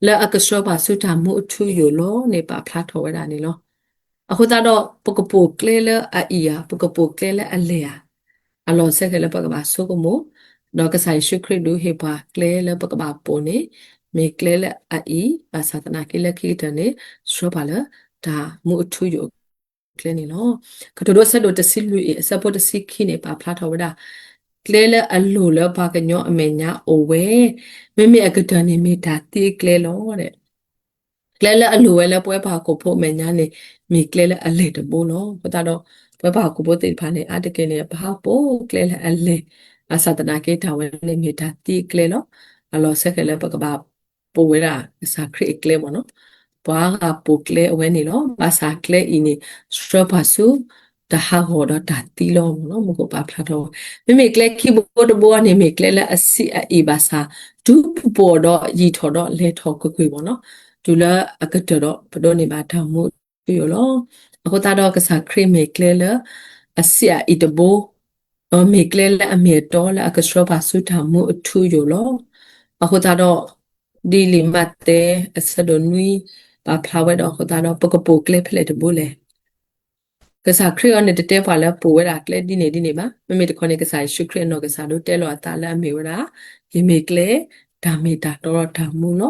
လၢအကဆှၢပှၤဆူတၢ်မူအထူအယိာ်လီၤန့ၣ် ပာ်ဖျါထီၣ်ဝဲဒၣ်န့ၣ်လီၤ. အဃိသတးဒီး ပကပိာ်ကျဲလၢအအံၤဧါ, ပကပိာ်ကျဲလၢအလဲၢ်ဧါ, အလီၢ်စဲဃဲၤလၢပကဘၣ်ဆိကမိၣ်, ဒီးကစၢ်ယ့ၣ်ၡူးခရံာ်ဒုးဟ့ၣ်ပှၤကျဲလၢပကဘၣ်ပိာ်န့ၣ် မ့ၢ်ကျဲလၢအအံၤ, ဘၣ်ဆၣ်သနာ်က့လၢခံကတၢၢ်န့ၣ် ဆှၢပှၤလၢတၢ်မူအထူအယိာ်အကျဲန့ၣ်လီၤ. ကတိၤဒိအဆၢဒိၣ်တဆံလွံၢ်အဆၢဖိတဆံခံန့ၣ် ပာ်ဖျါထီၣ်ဝဲဒၣ် ကျဲလၢအလိၤလၢပှၤကညီအမဲာ်ညါအိၣ်ဝဲ, မ့မ့ၢ်အကတၢၢ်န့ၣ်မ့ၢ်တၢ်သံအကျဲလီၤ. ကျဲလၢအလိၤဝဲလၢပဝဲပှၤဟီၣ်ခိၣ်ဖိအမဲာ်ညါန့ၣ် မ့ၢ်ကျဲလၢအလဲၢ်တဘိလီၤ. အဃိသတးဒီး ပဝဲပှၤဟီၣ်ခိၣ်ဖိသ့ၣ်တဖၣ်န့ၣ် အါတက့ၢ်န့ၣ် ပဟးပိာ်ကျဲလၢအလဲၢ်, ဘၣ်ဆၣ်သနာ်က့တၢ်ဝဲန့ၣ်မ့ၢ်တၢ်သံအကျဲလီၤ. အလီၢ်စဲဃဲၤလၢပကဘၣ်ပိာ်ဝဲဒၣ်ကစၢ်ခရံာ်အကျဲမ့ၢ်နီၤ. ပှၤဂၤပိာ်ကျဲအဝဲန့ၣ်လီၤ. ဘၣ်ဆၣ်ကျဲအံၤန့ၣ် ဆှၢပှၤဆူ တၢ်ဟးဂီၤဒီးတၢ်သံလီၤမ့ၢ်နီၤ. မုၢ်ကိၣ်ပာ်ဖျါထီၣ်ဝဲ မ့မ့ၢ်ကျဲခံဘိတဘိန့ၣ် မ့ၢ်ကျဲလၢအဆံးအအံၤဘၣ်ဆၣ် တုၤပပိာ်ဒီးယံာ်ထီၣ်ဒီးလဲၤထီၣ်ကွ့ၢ်ကွ့ၢ်မ့ၢ်နီၤ, တုၤလၢအကတၢၢ်ဒီး ပဒိးန့ၢ်ဘၣ်တၢ်မူထူယိာ်လီၤ. အဃိသတးဒီးကစၢ်ခရံာ်မ့ၢ်ကျဲလၢအဆံးအအံၤတဘိ, ဒီးမ့ၢ်ကျဲလၢအမ့ၢ်အတီလၢအကဆှၢပှၤဆူတၢ်မူအထူအယိာ်လီၤ. အဃိသတးဒီး ဒ်လံာ်မးသဲအဆၢဒိၣ်နွံ ပာ်ဖျါဝဲဒီးအဃိသတးဒီး ပကပိာ်ကျဲဖဲလဲၣ်တဘိလဲၣ်. ကစၢ်ခရံာ်အံၤန့ၣ် တတဲပှၤလၢပိာ်ဝဲဒၣ်ကျဲဒ်န့ၣ်ဒ်န့ၣ်ဘၣ်. မ့မ့ၢ်တခီန့ၣ် ကစၢ်ယ့ၣ်ၡူးခရံာ်အနီၢ်ကစၢ်ဒုးတဲလီၤအသးလၢအမ့ၢ်ဝဲဒၣ် ယမ့ၢ်ကျဲ တၢ်မ့ၢ်တၢ်တီဒီးတၢ်မူလီၤ.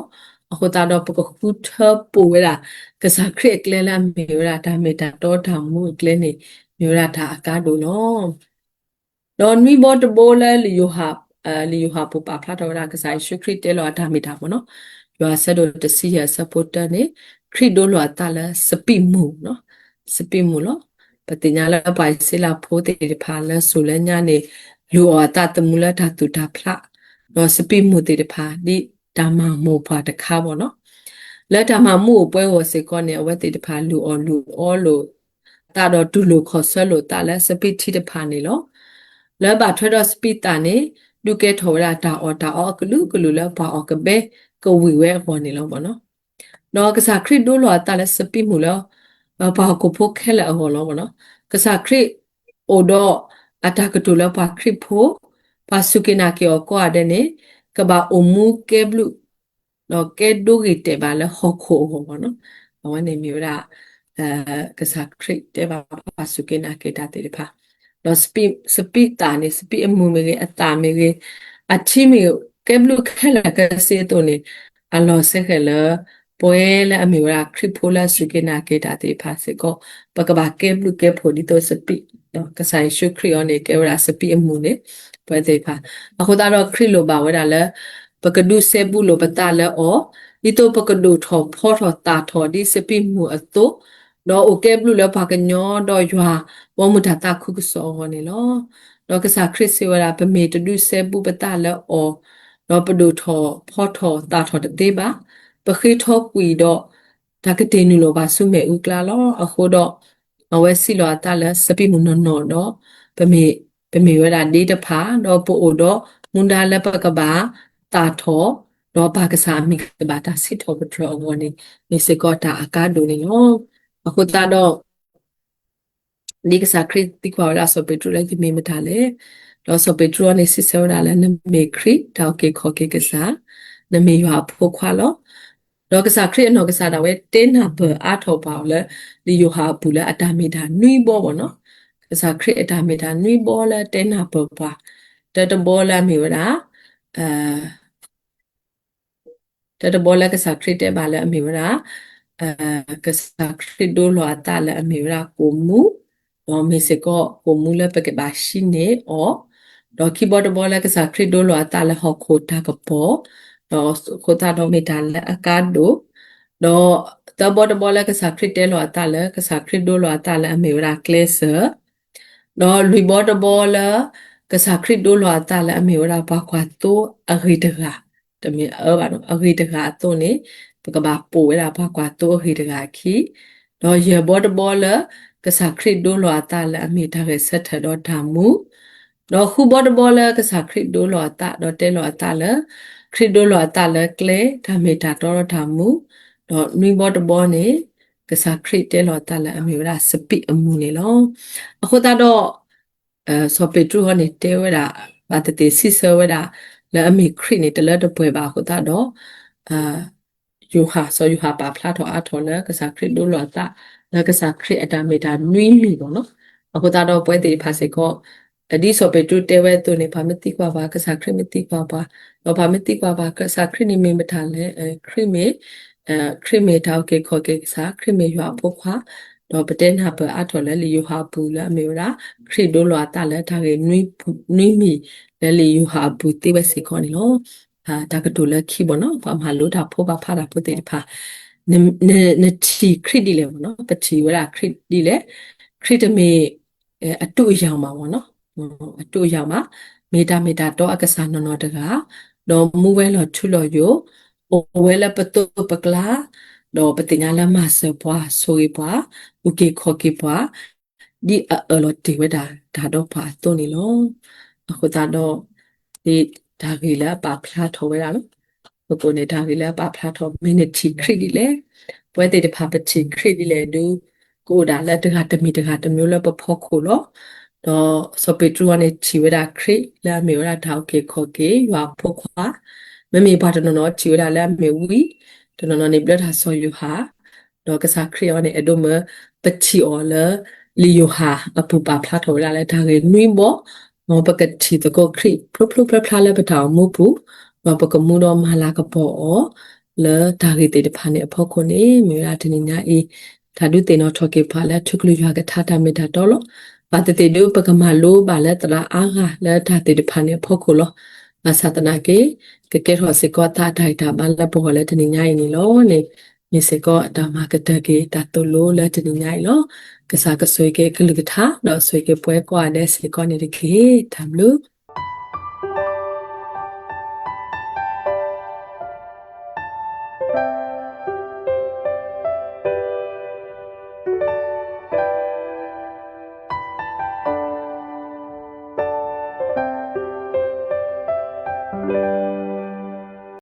အဃိသတးဒီး ပကဃုထၢပိာ်ဝဲဒၣ် ကစၢ်ခရံာ်အကျဲလၢအမ့ၢ်ဝဲဒၣ် တၢ်မ့ၢ်တၢ်တီတၢ်မူအကျဲန့ၣ် မ့ၢ်ဝဲဒၣ်တၢ်အကါဒိၣ်လီၤ. ဒီးနွံဘီတဘိလၢ လံာ်ယိၤဟၣ်ပူၤပာ်ဖျါထီၣ်ဝဲဒၣ် ကစၢ်ယ့ၣ်ၡူးခရံာ်တဲလီၤအတၢ်မ့ၢ်တၢ်တီမ့ၢ်နီၤ, ယိၤဟၣ်အဆၢဒိၣ်တဆံယဲၢ်အဆၢဖိတၢန့ၣ်, ခရံာ်ဒိလီၤအသးလၢစပံးမုၢ်, စပံးမုၢ်လီၤ. ပသ့ၣ်ညါလၢပှၤအံၣ်စရ့လးဖိသ့ၣ်တဖၣ်လၢစိၤလၢညါန့ၣ် လူၤအီၣ်အသးသမူလၢတၢ်သူၣ်တၢ်ဖျး, ဒီးစပံးမူၣ်သ့ၣ်တဖၣ် ဒ်တၢ်မၤမိၢ်ပှၢ်တခါဘၣ်နီၤ. လၢတၢ်မၤမူၣ်အိၣ်ပှဲၤအဂီၢ်စ့ၢ်ကီးန့ၣ် အဝဲသ့ၣ်တဖၣ်လူၤအီၣ်လူၤအီလိာ်သးဒီး တူၢ်လိာ်ခီၣ်ဆၢလိာ်သးလၢစပံးထံတဖၣ်န့ၣ်လီၤ. လၢဘၣ်ထွဲဒီးစပံးသၣ်န့ၣ် ဒုးကဲထီၣ်ဝဲဒၣ်တၢ်အီၣ်တၢ်အီအကလုာ်ကလုာ်လၢပှၤအီၣ်ကဘဲကဝံၣ်ဝဲအဂီၢ်န့ၣ်လီၤ. ဒီးကစၢ်ခရံာ်ဒိလီၤအသးလၢစပံးမူၣ်လၢ ပှၤဟီၣ်ခိၣ်ဖိခဲလၢာ်အဂီၢ်လီၤ. ကစၢ်ခရံာ်အိၣ်ဒီးအတၢ်ကတိၤလၢပှၤခရံာ်ဖိ, ပှၤစူၢ်က့ၤနာ်က့ၤအီၤကိးဂၤဒဲးန့ၣ် ကဘၣ်အိၣ်မူကဲဘျုး ဒီးကဲဒိဂ့ၤတဲာ်ဘၣ်လၢဟီၣ်ခိၣ်အဂီၢ်ဘၣ်နီၤ. အဝဲန့ၣ်မ့ၢ်ဝဲဒၣ် ကစၢ်ခရံာ်တဲဘၣ်ပှၤစူၢ်က့ၤနာ်က့ၤတၢ်သ့ၣ်တဖၣ်, ဒီးစပံးသၣ်န့ၣ် စပံးအမူၢ်မ့ၢ်ဂ့ၤ, အသၣ်မ့ၢ်ဂ့ၤ, အထံမ့ၢ်ဂ့ၤ, ကဲဘျုးခဲလၢာ်ခဲဆ့အသိးန့ၣ် အလီၢ်စဲဃဲၤလၢ ပှၤလၢအမ့ၢ်ဝဲဒၣ်ခရံာ်ဖိလၢအစူၢ်က့ၤနာ်က့ၤတၢ်သ့ၣ်တဖၣ်စ့ၢ်ကီး ပကဘၣ်ကဲဘျုးကဲဖှိၣ်ဒ်သိးစပံး, ကစၢ်ယ့ၣ်ၡူးခရံာ်အံၤန့ၣ် ကဲဝဲဒၣ်စပံးအမူၢ်န့ၣ် ပဝဲသ့ၣ်တဖၣ်, အဃိသတးဒီးခရံာ်လိၣ်ဘၣ်ဝဲဒၣ်လၢ ပကဒုးစဲဘူးလိာ်ပသးလၢအီၤ, ဒ်သိးပကဒိၣ်ထီၣ်ဖီထီၣ်သၣ်ထီၣ်ဒ်စပံးမူၢ်အသိး, ဒီးအိၣ်ကဲဘျုးလၢပှၤကညီဒီးယွၤဘီမုၢ်တၢ်သးခုကစီၣ်အဂီၢ်န့ၣ်လီၤ. ဒီးကစၢ်ခရံာ်စံးဝဲဒၣ် ပမ့ၢ်တဒုးစဲဘူးပသးလၢအီၤ, ဒီးပဒိၣ်ထီၣ်ဖီထီၣ်သၣ်ထီၣ်တသ့ဘၣ်, ပဃ့ထီကွံာ်ဒီး တၢ်ကတ့ၢ်နုာ်လီၤဘၣ်ဆူမဲာ်အူကျါလီၤ. အဃိဒီး အဝဲစံးလီၤအသးလၢစပံးမူၢ်နီၢ်နီၢ်ဒီး ပမ့ၢ်ဝဲဒၣ်ဒ့တဖၣ်, ဒီးပအိၣ်ဒီးမူဒါလၢပကဘၣ်သၣ်ထီၣ်, ဒီးပၢ်ကစၢ်အမံၤကဘၣ်တၢ်စံးထီၣ်ပတြၢၤအဂီၢ်န့ၣ် မ့ၢ်စ့ၢ်ကီးတၢ်အကါဒိၣ်န့ၣ်လီၤ. အဃိသတးဒီး ဒ်ကစၢ်ခရံာ်သံကွၢ်ဝဲဒၣ်စီၤပ့းတရူးလၢယမ့ၢ်မတၤလဲၣ်, ဒီးစီၤပ့းတရူးန့ၣ်စံးဆၢဝဲဒၣ်လၢ နမ့ၢ်ခရံာ်တၢ်အုၣ်က့ၤခီၣ်က့ၤကစၢ်, နမ့ၢ်ယွၤအဖိခွါလီၤ. ဒီးကစၢ်ခရံာ်အနီၢ်ကစၢ်ဒၣ်ဝဲတဲနၢ်ပၢၢ်အါထီၣ်ပှၤအီၤလၢ လံာ်ယိၤဟၣ်အပူၤလၢအတၢ်မ့ၢ်တၢ်နွံဘီဘၣ်နီၤ, ကစၢ်ခရံာ်အတၢ်မ့ၢ်တၢ်နွံဘီလၢတဲနၢ်ပၢၢ်ပှၤ, တၢတဘီလၢအမ့ၢ်ဝဲဒၣ် တၢတဘီလၢကစၢ်ခရံာ်တဲဘၣ်လၢအမ့ၢ်ဝဲဒၣ် ကစၢ်ခရံာ်ဒိလီၤအသးလၢအမ့ၢ်ဝဲဒၣ်ကိၣ်မူၣ်, ဒီးမ့ၢ်စ့ၢ်ကီးကိၣ်မူၣ်လၢပကဘၣ်ဟံးန့ၢ်အီၤ, ဒီးခံဘီတဘီလၢကစၢ်ခရံာ်ဒိလီၤအသးလၢဟီၣ်ခိၣ်တၢ်ကပီၤ, ဒီးအဃိသတးဒီးမ့ၢ်တၢ်လၢအကါဒိၣ်, ဒီးသၢဘီတဘီလၢကစၢ်ခရံာ်တဲလီၤအသးလၢ ကစၢ်ခရံာ်ဒိလီၤအသးလၢအမ့ၢ်ဝဲဒၣ်ကျဲစၢၤ ဒီးလွံၢ်ဘီတဘီလၢ ကစၢ်ခရံာ်ဒိလီၤအသးလၢအမ့ၢ်ဝဲဒၣ်ပှၤကွၢ်သိအဂ့ၤတဂၤ, တမ့ၢ်အၢဘၣ်နီၤ, အဂ့ၤတဂၤအသိးန့ၣ် ပကဘၣ်ပိာ်ဝဲဒၣ်ပှၤကွၢ်သိအဂ့ၤတဂၤအခံ, ဒီးယဲၢ်ဘီတဘီလၢ ကစၢ်ခရံာ်ဒိလီၤအသးလၢအမ့ၢ်တၢ်ဂဲၤဆၢထၢၣ်ဒီးတၢ်မူ, ဒီးဃုဘီတဘီလၢကစၢ်ခရံာ်ဒိလီၤအသးဒီးတဲလီၤအသးလၢ ခရံာ်ဒိလီၤအသးလၢကျဲတၢ်မ့ၢ်တၢ်တီဒီးတၢ်မူ, ဒီးနွံဘီတဘီန့ၣ် ကစၢ်ခရံာ်တဲလီၤအသးလၢအမ့ၢ်ဝဲဒၣ်စပံးအမူၢ်န့ၣ်လီၤ. အဃိသတးဒီး စီၤပ့းတရူးဟီန့ၣ်တဲဝဲဒၣ် ဘၣ်သ့ၣ်သ့ၣ်စံးဆၢဝဲဒၣ် လၢအမ့ၢ်ခရံာ်န့ၣ် တလၢတပှဲၤဘၣ်အဃိသတးဒီး ယိၤဟၣ် စီၤယိၤဟၣ်ပာ်ဖျါထီၣ်အါထီၣ်လၢကစၢ်ခရံာ်ဒိလီၤအသး လၢကစၢ်ခရံာ်အတၢ်မ့ၢ်တၢ်နွံမံၤဘၣ်နီၤ. အဃိသတးဒီးပဝဲသ့ၣ်တဖၣ်စ့ၢ်ကီး ဒ်စီၤပ့းတရူးတဲဝဲအသိးန့ၣ် ပှၤမ့ၢ်သံကွၢ်ပှၤ ကစၢ်ခရံာ်မ့ၢ်သံကွၢ်ပှၤ, ဒီးပှၤမ့ၢ်သံကွၢ်ပှၤ ကစၢ်ခရံာ်န့ၣ်မ့ၢ်မတၤလဲၣ်, ခရံာ်မ့ၢ် ခရံာ်မ့ၢ်တၢ်အုၣ်က့ၤခီၣ်က့ၤကစၢ်, ခရံာ်မ့ၢ်ယွၤအဖိခွါ, ဒီးပတဲနၢ်ပၢၢ်အါထီၣ်လၢလံာ်ယိၤဟၣ်အပူၤလၢအမ့ၢ်ဝဲဒၣ် ခရံာ်ဒိလီၤအသးလၢတၢ်ဂ့ၢ်နွံမံၤ လၢလံာ်ယိၤဟၣ်အပူၤသ့ဝဲစ့ၢ်ကီးန့ၣ်လီၤ. တၢ်ကတိၤလၢခံဘၣ်နီၤ ပှၤမၤလိတၢ်ဖိပှၤဖးတၢ်ဖိသ့ၣ်တဖၣ် နထံၣ်ခရံာ်ဒ်လဲၣ်ဘၣ်နီၤ, ပထံၣ်ဝဲဒၣ်ခရံာ်ဒ်လဲၣ်, ခရံာ်တမ့ၢ် အတုအယၤမးဘၣ်နီၤ, အတုအယၤမး, မ့ၢ်တၢ်မ့ၢ်တၢ်တီအကစၢ်နီၢ်နီၢ်တဂၤ, ဒီးမူဝဲလီၤထူလီၤယိာ်, အိၣ်ဝဲလၢပသိးပကျါ, ဒီးပသ့ၣ်ညါလၢမၤစၢၤပှၤ ဆိၣ်ဂ့ၤပှၤ, အုၣ်က့ၤခီၣ်က့ၤပှၤ ဒ်အအၢၣ်လီၤတ့ၢ်ဝဲဒၣ်တၢ်ဒီးပှၤအသိးန့ၣ်လီၤ. အဃိသတးဒီး ဒ်တၢ်ဂ့ၢ်လၢအပာ်ဖျါထီၣ်ဝဲဒၣ်လီၤ. ပကိးန့ၣ်တၢ်ဂ့ၢ်လၢအပာ်ဖျါထီၣ် မ့ၢ်နထံၣ်ခရံာ်ဒ်လဲၣ်, ပဝဲသ့ၣ်တဖၣ်ပထံၣ်ခရံာ်ဒ်လဲၣ်ဒုး ကအိၣ်ဒၣ်လၢတဂၤတမံၤတဂၤတမံၤလၢပဖီခိၣ်လီၤ. ဒီးစီၤပ့းတရူးအံၤန့ၣ်ထံၣ်ဝဲဒၣ်ခရံာ်လၢအမ့ၢ်ဝဲဒၣ်တၢ်အုၣ်က့ၤခီၣ်က့ၤ ယွၤအဖိခွါ, မ့မ့ၢ်ပှၤတနီၤနီၤထံၣ်ဝဲဒၣ်လၢအမ့ၢ်ဝံ, တနီၤနီၤန့ၣ်ဘျၢတၢ်စီၤယိၤဟၣ် ဒီးကစၢ်ခရံာ်အံၤန့ၣ် အဲၣ်ဒိးမၢပထံၣ်အီၤလၢ လံာ်ယိၤဟၣ်အပူၤပာ်ဖျါထီၣ်ဝဲဒၣ်လၢတၢ်ဂ့ၢ်နွံဘီ, မ်ပကထံၣ်သကိးခရံာ်ဖျိဖျိဖျါဖျါလၢပတၢ်အိၣ်မူပူၤ, ဒီးပကမူဒီးမၤလၤကပီၤအီၤ လၢတၢ်ဂ့ၢ်သ့ၣ်တဖၣ်န့ၣ်အဖီခိၣ်န့ၣ် မ့ၢ်ဝဲဒၣ်တနံၤညါအံၤ တၢ်ဒုးသ့ၣ်နီၣ်ထီၣ်က့ၤပှၤလၢထူကလုၢ်ယွၤကထါတၢ်မ့ၢ်တၢ်တီလီၤ. ဘၣ်သ့ၣ်သ့ၣ်ဒုး ပကမၤလိဘၣ်လၢသရၣ်အါဂၤလၢတၢ်သ့ၣ်တဖၣ်န့ၣ်အဖီခိၣ်လီၤ. ဘၣ်ဆၣ်သနာ်က့ ကကဲထီၣ်စ့ၢ်ကီးသးအတၢ်ဂံၢ်တၢ်ဘါလၢပဂီၢ်လၢတနံၤညါအံၤန့ၣ်လီၤန့ၣ် မ့ၢ်စ့ၢ်ကီးတၢ်မၤကတၢၢ်က့ၤတၢ်သိၣ်လိလၢတနံၤညါအံၤလီၤ. ကစၢ်ကဆိၣ်ဂ့ၤက့ၤအကလုၢ်ကထါ ဒီးဆိၣ်ဂ့ၤက့ၤပှၤကိးဂၤဒဲးစ့ၢ်ကီးန့ၣ်တက့ၢ်. တၢ်ဘျုး